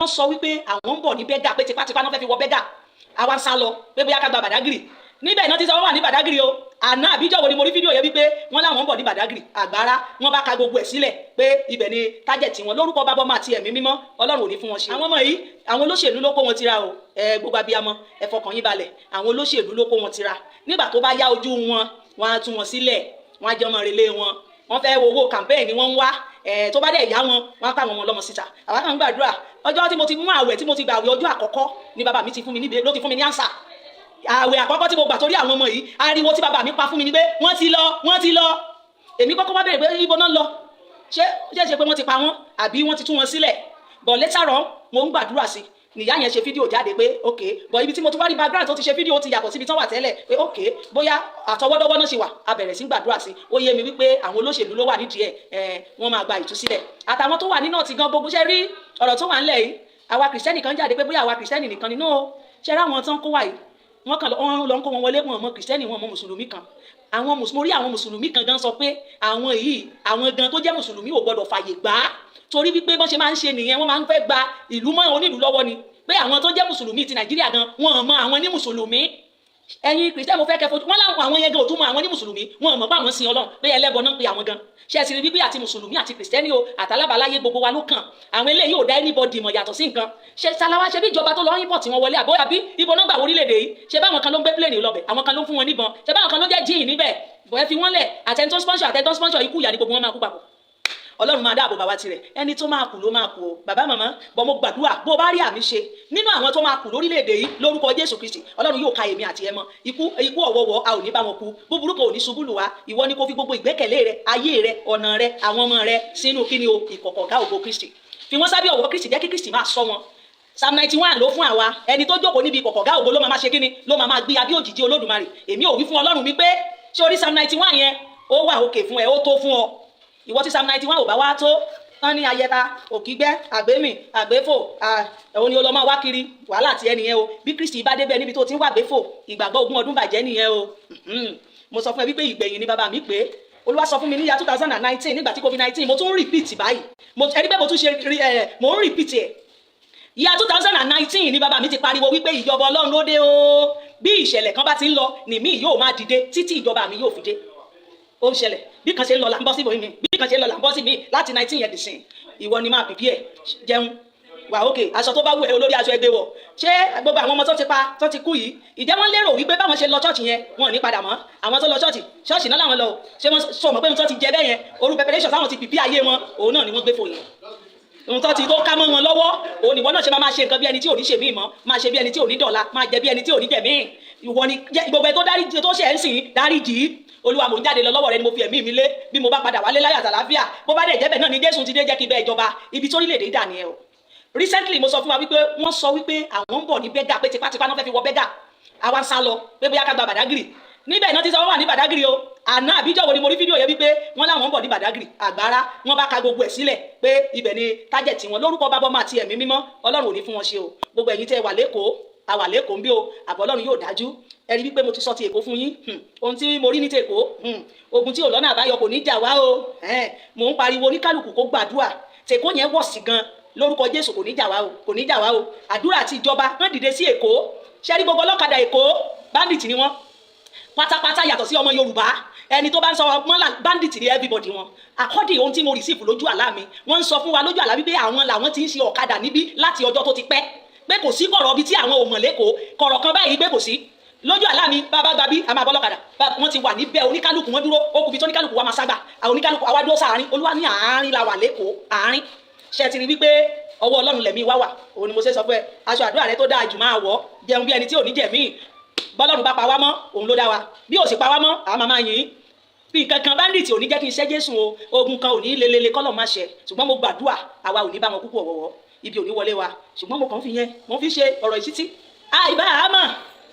Wọ́n sọ wípé àwọn ń bọ̀ ní Berger, pé tipátipá náà fẹ́ fi wọ Berger. Àwa ń sá lọ pé bóyá ká gba Badagry. Níbẹ̀ náà ti sọ wọ́n wà ní Badagry o. Àná àbíjọ́ wo ni mo rí fídíò yẹn wípé wọ́n láwọn ń bọ̀ ní Badagry àgbára. Wọ́n bá ka gbogbo ẹ̀ sílẹ̀ pé ibẹ̀ ni target wọn. Lórúkọ Bàbá, Ọmọ àti Ẹ̀mí Mímọ́, Ọlọ́run ò ní fún wọn ṣe. Àwọn ọmọ yìí, àwọn olóṣèlú ló kó wọn tira o. Ẹ gbogbo abiyamọ, ẹ fọkàn yín balẹ̀, àwọn olóṣèlú ló kó wọn tira. Nígbà tó bá yá, ojú wọn, wọn á tú wọn sílẹ̀, wọn á jẹ́ ọmọ relé wọn. Wọ́n fẹ́ wo owó campaign ni wọ́n ń wá ẹ̀. Tó bá dẹ̀ yá wọn, wọ́n á pa àwọn ọmọ ọlọ́mọ síta. Àwa kan ń gbàdúrà. Ọjọ́ tí mo ti mú àwẹ̀, tí mo ti gbà àwẹ̀ ọjọ́ àkọ́kọ́ ni bàbá mi ti fún mi níbi ló ti fún mi ní answer. Àwẹ̀ àkọ́kọ́ tí mo gbà torí àwọn ọmọ yìí, ariwo tí bàbá mi pa fún mi ni pé wọ́n ti lọ, wọ́n ti lọ. Èmi kọ́kọ́ wá béèrè pé ibo náà lọ, ṣé ṣé ṣe pé wọ́n ti pa wọ́n àbí wọ́n ti tú wọn sílẹ̀? But later on, mo ń gbàdúrà sí, nìyá yẹn ṣe fídíò jáde pé ok, but ibi tí mo tún wá rí background tó ti ṣe fídíò ti yàtọ̀ síbi tán wà tẹ́lẹ̀, pé ok, bóyá àtọwọ́dọ́wọ́ náà ṣe wà. A bẹ̀rẹ̀ sí gbàdúrà sí. Ó yé mi wípé àwọn olóṣèlú ló wà nídìí ẹ̀. Ẹ̀ wọ́n máa gba ìtúsílẹ̀ àtàwọn tó wà nínú ọ̀tí gan. Gbogbo ṣe rí ọ̀rọ̀ tó wà ńlẹ̀ yìí, àwa Kìrìsìtẹ́nì kan jáde pé bóyá àwa Kìrìsìtẹ́nì nìkan nínú o. Ṣe rí àwọn tán kó wà yìí, wọ́n kàn lọ ń kó wọn wọlé, wọn mọ Kìrìsìtẹ́nì, wọn mọ mùsùlùmí kan. Àwọn mùsùlùmí rí, àwọn mùsùlùmí kan gan sọ pé àwọn yìí, àwọn gan tó jẹ́ mùsùlùmí ò gbọdọ̀ fàyè gbà á, torí wípé bọ́n ṣe máa ń ṣe nìyẹn, wọ́n máa ń fẹ́ gba ìlú mọ́ onílùú lọ́wọ́ ni, pé àwọn tó jẹ́ mùsùlùmí ti Nàìjíríà gan, wọn mọ àwọn ní mùsùlùmí. Ẹ̀yin Kìrìsìtẹ́nì, mo fẹ́ kẹ́ fojú wọn láwọn àwọn yẹn gan ò tún mọ àwọn ní mùsùlùmí, wọn mọ̀ pé àwọn sin Ọlọ́run, pé ẹlẹ́bọ náà pé àwọn gan. Ṣe é sì rí wípé àti mùsùlùmí àti Kìrìsìtẹ́nì o, àtàlábàláyé, gbogbo wa ló kàn. Àwọn eléyìí ò dá anybody mọ̀ yàtọ̀ sí nǹkan ṣe ṣàlàwà. Ṣe bí ìjọba tó lọ import wọn wọlé àbọ̀, àbí ibo náà gbà orílẹ̀-èdè yìí? Ṣe báwọn kan ló ń gbé plane lọ́bẹ̀, àwọn kan ló ń fún wọn níbọn, ṣe báwọn kan ló jẹ́ jíìn níbẹ̀? Bọ̀ ẹ fi wọ́n lẹ̀, àtẹni tó sponsor, àtẹni tó sponsor, ikú ìyá ni gbogbo wọn máa kú papọ̀. Ọlọ́run máa dáàbò bàbá tirẹ̀. Ẹni tó máa kù ló máa kú o. Bàbá, màmá bọ́, mo gbàdúrà, bó o bá rí àmì ṣe, nínú àwọn tó máa kù lórílẹ̀‐èdè yìí, lórúkọ Jésù Kristi, Ọlọ́run yóò ka èmi àti ẹ mọ́. Ikú, ikú ọ̀wọ́wọ́, a ò ní bá wọn kú. Búburú kan ò ní ṣubú lù wá. Ìwọ ni kó fi gbogbo ìgbẹ́kẹ̀lé rẹ, ayé rẹ, ọ̀nà rẹ, àwọn ọmọ rẹ sínú kíni o? Ìkọ̀kọ̀ ọ̀gá ògo Kristi. Fi wọ́n sábẹ́ ọ̀wọ́ Kristi, jẹ́ kí Kristi máa sọ wọn. Psalm 91 ló fún àwa. Ẹni tó jókòó níbi ìkọ̀kọ̀ ọ̀gá ògo ló máa máa ṣe kíni? Ló máa máa gbé abí òjìji Olódùmarè. Èmi ò wí fún Ọlọ́run mi pé ṣé orí Psalm 91 yẹn, ó wà òkè fún ẹ, ó tó fún ọ. Ìwọ tí Psalm 91 ò bá wá tó tán ní ayẹta, òkígbẹ́, àgbémì, àgbéfò, òun ni ó lọ máa wá kiri. Wàhálà tí ẹnìyẹn o. Bí Kristi bá débẹ̀, níbi tó ti ń wà gbéfò, ìgbàgbọ́ ogún ọdún bàjẹ́ nìyẹn o. Mo sọ fún ẹ wípé ìgbẹ̀yìn ni bàbá mi pé Olúwa sọ fún mi ní year 2019, nígbà tí COVID-19. Mo tún ń repeat báyìí, mo ẹni pé mo tún ṣe ẹ, mo ń repeat ẹ. Year 2019 ni bàbá mi ti pariwo wípé ìjọba Ọlọ́run ló dé o. Bí ìṣẹ̀lẹ̀ kan bá ti ń lọ, nìmí yóò máa dìde títí ìjọba mi yóò fi dé. Ó ń ṣẹlẹ̀. Bí kan ṣe ń lọ là ń bọ́ sí mi, bí kan ṣe ń lọ là ń bọ́ sí mi láti 19 yẹn dì sìn. Ìwọ ni máa pìpì ẹ̀ jẹun wà ókè. Aṣọ tó bá wù ẹ́, olórí aṣọ ẹgbẹ́ wọ̀. Ṣé gbogbo àwọn ọmọ tó ti pa, tó ti kú yìí, ìjẹ́ wọ́n lérò wípé báwọn ṣe lọ church yẹn, wọn ò ní padà mọ́? Àwọn tó lọ church, ṣọ́ọ̀ṣì náà làwọn lọ o. Ṣé wọ́n sọ mọ̀ pé ohun tó ti jẹ bẹ́ẹ̀ yẹn, orú preparation táwọn ti pìpì ayé wọn, òun náà ni wọ́n gbé fò yẹn, ohun tó ti tó ká mọ́ wọn lọ́wọ́, òun ìwọ náà ṣe máa máa ṣe nǹkan bí ẹni tí ò ní ṣe míì mọ́, máa ṣe bí ẹni tí ò ní dọ̀la, máa jẹ bí ẹni tí ò ní jẹ̀mí. Ìwọ ni gbogbo ẹ tó dárí tó ṣe ẹ̀ ń sìn, dáríjì. Olúwa, mò ń jáde lọ, lọ́wọ́ rẹ ni mo fi ẹ̀mí mi lé. Bí mo bá padà wálé láyọ̀ àtàlàáfíà, bó bá dẹ̀ jẹ́ bẹ́ẹ̀ náà ni Jésù ti dé, jẹ́ kí bẹ́ẹ̀ jọba. Ibi tó orílẹ̀-èdè dà nìyẹn o. Recently, mo sọ fún wa wípé wọ́n sọ wípé àwọn ń bọ̀ ní Berger, pé tipátipá náà fẹ́ fi wọ Berger. Àwa ń sá lọ pé bóyá ká gba Badagry. Níbẹ̀ náà ti sọ wọ́n wà ní Badagry o. Àná àbíjọ́ wo ni mo rí fídíò yẹn wípé wọ́n láwọn ń bọ̀ ní Badagry àgbára. Wọ́n bá ka gbogbo ẹ̀ sílẹ̀ pé ibẹ̀ ni target wọn. Lórúkọ Bàbá, Ọmọ àti Ẹ̀mí Mímọ́, Ọlọ́run ò ní fún wọn ṣe o. Gbogbo ẹ̀yin tẹ́ wà lẹ́kọ̀ọ́, àwà lẹ́kọ̀ọ́ ń bí o, àbọ̀ Ọlọ́run yóò dájú. Ẹ rí wípé mo ti sọ ti Èkó fún yín. Ohun tí mo rí ní ti Èkó, ogun tí ò lọ́nà àbáyọ kò ní jà wá o. Mò ń pariwo oníkálukú kó gbàdúrà. Tèkó yẹn wọ̀ sí gan. Lórúkọ Jésù, kò ní jà wá o, kò ní jà wá o. Àdúrà àti ìjọba wọ́n dìde sí Èkó. Ṣé rí gbogbo ọlọ́kadà Èkó, bandit ni wọ́n pátápátá, yàtọ̀ sí ọmọ Yorùbá. Ẹni tó bá ń sọ mọ́là, bandit ni everybody wọn. According ohun tí mo receive lójú àlá mi, wọ́n ń sọ fún wa lójú àlá wípé àwọn làwọn ti ń ṣe ọ̀kadà níbí láti ọjọ́ tó ti pẹ́, pé kò sí kọ̀rọ̀ ibi tí àwọn ò mọ̀ lẹ́kọ̀ọ́, kọ̀rọ̀ kan báyìí pé kò sí. Lójú àlá mi, bàbá gbabi, a máa bọ́ lọ́kadà, wọ́n ti wà níbẹ̀, oníkálukú wọn dúró. Ó kù bí tó oníkálukú wa máa ságbà. Àwọn oníkálukú àwa dúró sáàárín. Olúwa ní àárín la wà lẹ́kọ̀ọ́, àárín. Ṣe ti rí wípé ọwọ́ Ọlọ́run lẹ̀mí wá wà? Òun ni mo ṣe sọ fún ẹ, aṣọ àdúrà rẹ tó dáa jù máa wọ̀, jẹun bí ẹni tí ò ní jẹ̀mí. Bọ́lọ́run bá pa wá mọ́, òun ló dá wa. Bí ò sì pa wá mọ́, àá máa yìn bí nǹkan kan. Bandit ò ní jẹ́ kí n ṣẹ́ Jésù o. Ogun kan ò ní lelele kọ́lọ̀ má ṣe. Ṣùgbọ́n mo gbàdúrà, àwa ò ní bá wọn kúkú ọ̀wọ̀wọ́, ibi ò ní wọlé wa. Ṣùgbọ́n mo kàn fi yẹn, mo fi ṣe ọ̀rọ̀ ìṣítí. Àìbá àmọ́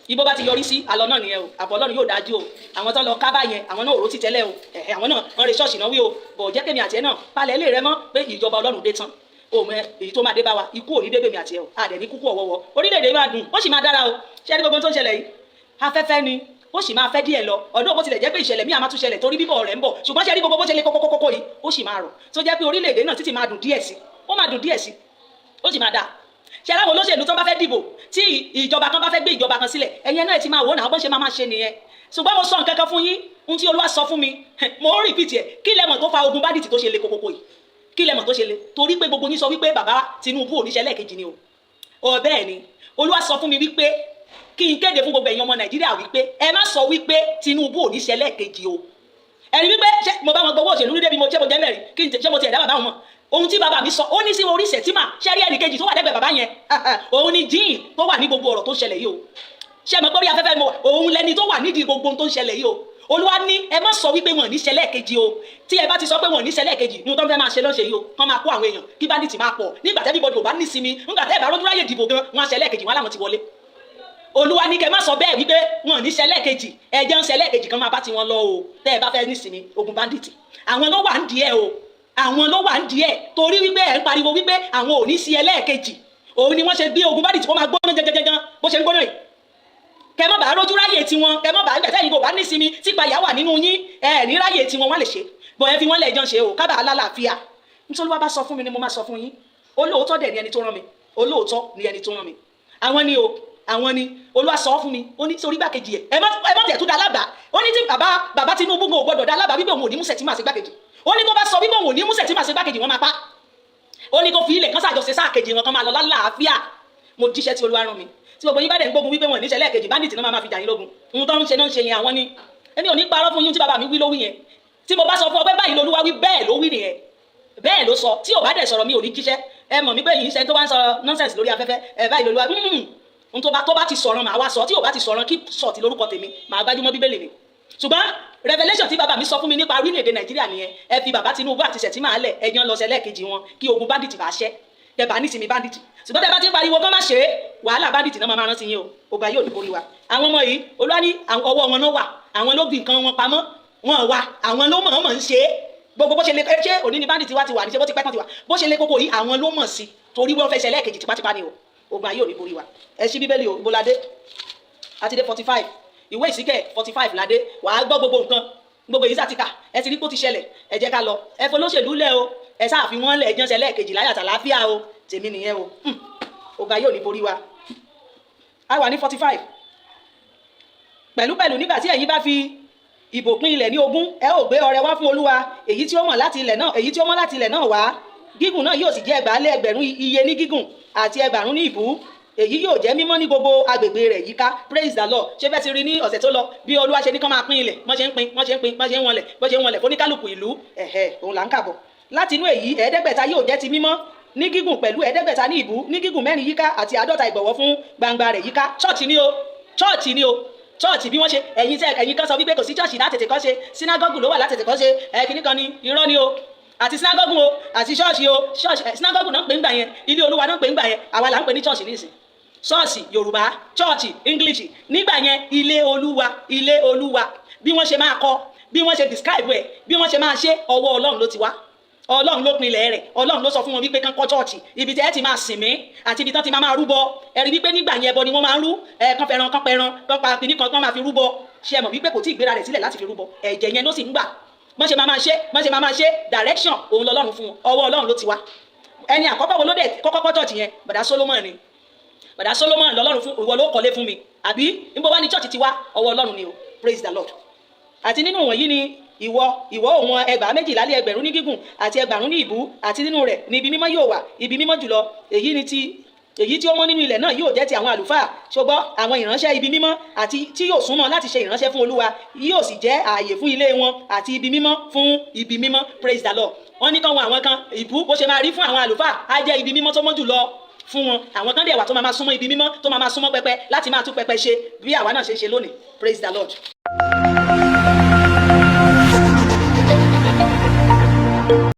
ibo bá ti yọrí sí àlọ́ náà nìyẹn o. Àbọ̀ Ọlọ́run yóò dájú o. Àwọn tó lọ kábà yẹn, àwọn náà ò rò ti tẹ́lẹ̀ o. Ẹ̀hẹ́, àwọn náà wọ́n re ṣọ́ọ̀ṣì náà wí o. Bọ̀ jẹ́ kémi àti ẹ̀ náà palẹ̀ ilé rẹ mọ́ pé ìjọba Ọlọ́run dé tán o. Mọ èyí tó máa dé bá wa, ikú ò ní dé bèmi àti ẹ o. Àdẹ̀ ní kúkú ọ̀wọ́wọ́. Orílẹ̀-èdè máa dùn, ó sì máa dára o. Ṣé ẹni gbogbo tó ń ṣẹlẹ̀ yìí, afẹ́fẹ́ ni, ó sì máa fẹ́ díẹ̀ lọ. Ọdún bó tilẹ̀ jẹ́ pé ìṣẹ̀lẹ̀ míì á máa tún ṣẹlẹ̀, torí bíbọ̀ rẹ̀ ń bọ̀. Ṣùgbọ́n ṣe rí gbogbo bó ṣe lé kókókókó yìí, ó sì máa rọ̀, tó jẹ́ pé orílẹ̀-èdè náà títí máa dùn díẹ̀ sí, ó máa dùn díẹ̀ sí, ó sì máa dáa. Ṣe láwọn olóṣèlú tó bá fẹ́ dìbò, tí ìjọba kan bá fẹ́ gbé ìjọba kan sílẹ̀, ẹ̀yin náà ti máa wò náà bó ṣe máa máa ṣe nìyẹn. Ṣùgbọ́n mo sọ nǹkan kan fún yín, ohun tí Olúwa sọ fún mi, mo ń repeat ẹ̀. Kí lẹ mọ̀ tó fa ogun bandit tó ṣe le kokoko yìí? Kí lẹ mọ̀ tó ṣe le? Torí pé gbogbo yín sọ wípé bàbá Tinubu ò ní ṣe lẹ́ẹ̀kejì ni o. Ọ bẹ́ẹ̀ ni Olúwa sọ fún mi wípé kí n kéde fún gbogbo ẹ̀yin ọmọ Nàìjíríà wípé ẹ má sọ wípé Tinubu ò ní ṣe lẹ́ẹ̀kejì o. Ẹni wípé ṣé mo bá wọn gbowó òṣèlú rí débi mo ṣé mo jẹ́ mẹ́rin kí n ṣé mo tiẹ̀ dá bàbá wọn mọ̀? Ohun tí bàbá mi sọ, ó ní sí orí Sẹ̀tìmà. Ṣé rí ẹnì kejì tó wà lẹ́gbẹ̀ẹ́ bàbá yẹn? Òun ni jíìn tó wà ní gbogbo ọ̀rọ̀ tó ń ṣẹlẹ̀ yìí o. Ṣé mo gbórí afẹ́fẹ́ mo wà? Òun lẹni tó wà nídìí gbogbo ohun tó ń ṣẹlẹ̀ yìí o. Olúwa ní ẹ má sọ wípé wọn ò ní ṣẹlẹ̀ kejì o. Tí ẹ bá ti sọ pé wọn ò ní ṣẹlẹ̀ kejì, ní tó ń fẹ́ máa ṣe lọ́ṣẹ̀ yìí o, kán máa kó àwọn èèyàn kí bandit máa pọ̀. Nígbà tẹ́bí bọ́dọ̀ ò bá nísinmi, nígbà tẹ́ ẹ bá rójú ráyè dìbò gan, wọn á ṣẹlẹ̀ kejì, wọn láwọn ti wọlé. Olúwa ní kẹ́ má sọ bẹ́ẹ̀ wípé wọn ò ní ṣẹlẹ̀ kejì. Ẹ jẹ́ ń ṣẹlẹ̀ kejì kan, máa bá tiwọn lọ o. Tẹ́ ẹ bá fẹ́ nísinmi, ogun bandit, àwọn ló wà ń díẹ̀ o, àwọn ló wà ń díẹ̀. Torí wípé ẹ̀ ń pariwo wípé àwọn ò ní sí ẹlẹ́ẹ̀kejì, òun ni wọ́n ṣe gbé ogun bandit kó máa gbóná jẹjẹjẹjẹn bó ṣe ń gbóná yìí. Kẹ má bàa rójú ráyè tiwọn, kẹ má bàa gbẹ̀tẹ́ yìí kò bá nísinmi, tí ìpayà wà nínú yín, ẹ ní ráyè tiwọn, wọ́n lè ṣe bọ̀. Ẹ fi wọ́n lẹ̀ jọ ṣe o, kábàá alálàáfíà. Nítorí wàá bá sọ fún mi ni mo máa sọ fún yín. Olóòótọ́ dẹ̀ ni ẹni tó rán mi, olóòótọ́ ni ẹni tó rán mi. Àwọn ni o, àwọn ni Olúwa sọ fún mi. Ó ní sórí gbàkejì ẹ, ẹ má tẹ̀ tún dá lábàá. Ó ní tí bàbá Tinubu kò gbọdọ̀ dá lábàá wípé òun ò ní mú Sẹ̀tìmà sí gbàkejì. Ó ní tó bá sọ wípé òun ò ní mú Sẹ̀tìmà sí gbàkejì, wọ́n máa pa. Ó ní kó fi ilẹ̀ kan ṣàjọṣe sáà kejì wọn, kan máa lọ lálàáfíà. Mo jíṣẹ́ tí Olúwa rán mi. Tí gbogbo yín bá dẹ̀ ń gbógun wípé wọn ní ṣẹlẹ̀ kejì, bandit náà máa fi jà yín lógun. Ohun tó ń ṣe náà ń ṣe yẹn, àwọn ni. Èmi ò ní parọ́ fún yín. Tí bàbá mi wí ló wí yẹn. Tí mo bá sọ fún ọ pé báyìí lolúwa wí, bẹ́ẹ̀ ló wí nìyẹn, bẹ́ẹ̀ ló sọ. Tí ò bá dẹ̀ sọ̀rọ̀, mi ò ní jíṣẹ́. Ẹ mọ̀ mí pé yìí ń ṣe tó bá ń sọ nonsense lórí afẹ́fẹ́. Ẹ báyìí lolúwa, ohun tó bá ti sọ̀rọ̀, màá wá sọ. Tí ò bá ti sọ̀rọ̀, kí sọ̀tì lórúkọ tèmi, màá gbájúmọ́ Bíbélì mi. Ṣùgbọ́n revelation tí bàbá mi sọ fún mi nípa orílẹ̀-èdè Nàìjíríà nìyẹn. Ẹ fi bàbá Tinubu àti Sẹ̀tìmà lẹ̀, ẹ̀yàn lọ sẹ́lẹ̀kejì wọn, kí ogun bandit bá ṣẹ́, tẹ bá ní sinmi bandit. Ṣùgbọ́n tẹ bá ti ń pariwo kán má ṣe é, wàhálà bandit náà máa rántí yín o. Ogun ayé ò ní borí wa. Àwọn ọmọ yìí, Olúwa ní ọwọ́ wọn náà wà. Àwọn ló gbìn nǹkan wọn pamọ́ wọn wà, àwọn ló mọ̀ ọ́n mọ̀ ń ṣe é. Gbogbo bó ṣe lè ṣé òní ni bandit wa ti wà ní ṣe bó ti pẹ́ tán ti wà, bó ṣe lè kókó yìí, àwọn ló mọ̀ sí, torí wọ́n fẹ́ ṣe lẹ́ẹ̀kejì tipátipá ni o. Ogun ayé ò ní borí wa. Ẹ ṣí Bíbélì o. Ibo la dé? Àti dé 45, ìwé Ìsíkẹ̀ 45 ládé. Wàá gbọ́ gbogbo nǹkan, gbogbo èyí sàtìkà ẹ ti rí kó ti ṣẹlẹ̀. Ẹ jẹ́ ká lọ. Ẹ fọlọ́ṣèlú lẹ̀ o, ẹ sáà fi wọ́n lẹ̀, jọ́nsẹ̀ lẹ́ẹ̀kejì láyà tàlàáfíà o. Tèmi nìyẹn o. Ogun ayé ò ní borí wa. A wà ní 45. Pẹ̀lúpẹ̀lú, nígbà tí ẹ̀yin bá fi ìbò pín ilẹ̀ ní ogún, ẹ ó gbé ọrẹ wá fún Olúwa, èyí tí ó mọ̀ láti ilẹ̀ náà, èyí tí ó mọ́ láti ilẹ̀ náà wá. Gígùn náà yóò sì jẹ́ 2,000 iye ní gígùn àti 2,000 ní ìbú. Èyí yóò jẹ́ mímọ́ ní gbogbo agbègbè rẹ̀ yíká. Praise the Lord. Ṣé bẹ́ẹ̀ ti rí ní ọ̀sẹ̀ tó lọ bí Olúwa ṣe ní kán máa pín ilẹ̀, wọ́n ṣe ń pín, wọ́n ṣe ń pín, wọ́n ṣe ń wọnlẹ̀, wọ́n ṣe ń wọnlẹ̀ fóníkálùkù ìlú? Ẹ̀hẹ́, òun là ń kàbọ̀. Láti inú èyí, 500 yóò jẹ́ ti mímọ́ ní gígùn, pẹ̀lú 500 ní ìbú ní gígùn mẹ́rin yíká, àti 50 ìgbọ̀wọ́ fún gbangba rẹ̀ yíká. Church ni o, church ni o, church. Bí wọ́n ṣe, ẹ̀yin tẹ́ ẹ̀yin kan sọ wípé kò sí church látètè kọ́ ṣe, synagogue ló wà látètè kọ́ ṣe, ẹ̀ kìíní kan ni. Irọ́ ni o. Àti synagogue o, àti church o. Church, synagogue náà ń pè ń gbà yẹn, ilé Olúwa náà ń pè ń gbà yẹn. Àwa là ń pè ní church nísìn. Ṣọ́ọ̀ṣì Yorùbá, church English. Nígbà yẹn, ilé Olúwa, ilé Olúwa. Bí wọ́n ṣe máa kọ́, bí wọ́n ṣe describe ẹ̀, bí wọ́n ṣe máa ṣe, ọwọ́ Ọlọ́run ló ti wá. Ọlọ́run ló pinlẹ̀ rẹ̀. Ọlọ́run ló sọ fún wọn wípé kán kọ́ church, ibi tí ẹ ti máa sìn mí àti ibi tán ti máa máa rúbọ. Ẹ rí wípé nígbà yẹn, ẹbọ ni wọ́n máa ń rú. Ẹ kán fẹ́ràn, kán pẹran, kán pa kìíní kan, kán máa fi rúbọ. Ṣe é mọ̀ wípé kò tí ì gbéra rẹ̀ sílẹ̀ láti fi rúbọ? Ẹ̀jẹ̀ yẹn ló sì ń gbà. Bọ́n ṣe máa máa ṣe, bọ́n ṣe máa máa ṣe, direction òun lọ́lọ́run fún wọn. Ọwọ́ Ọlọ́run ló ti wá. Ẹni àkọ́kọ́ wo ló dẹ̀ kọ́kọ́ kọ́ church yẹn? Bàdá Solomon ni. Bàdá Solomon lọ́lọ́run fún, ìwọ ló kọ́lé fún mi, àbí níbo wá ní church ti wá? Ọwọ́ Ọlọ́run ni o. Praise the Lord. Àti nínú wọ̀nyí ni ìwọ òun 22,000 ní gígùn àti 2,000 ní ìbú, àti nínú rẹ̀ ní ibi mímọ́ yóò wà, ibi mímọ́ jùlọ. Èyí ni ti èyí tí ó mọ́ nínú ilẹ̀ náà yóò jẹ́ ti àwọn àlùfáà, ṣùgbọ́n àwọn ìránṣẹ́ ibi mímọ́ àti tí yóò súnmọ́ láti ṣe ìránṣẹ́ fún Olúwa, yóò sì jẹ́ ààyè fún ilé wọn àti ibi mímọ́ fún ibi mímọ́. Praise the Lord. Wọ́n ní kán wọn àwọn kan ìbú bó ṣe máa rí fún àwọn àlùfáà, á jẹ́ ibi mímọ́ tó mọ́ jùlọ fún wọn. Àwọn kan dẹ̀ wà tó máa máa súnmọ́ ibi mímọ́, tó máa máa súnmọ́ pẹpẹ láti máa tún pẹpẹ ṣe, bí àwa náà ṣe ń ṣe lónìí. Praise the Lord.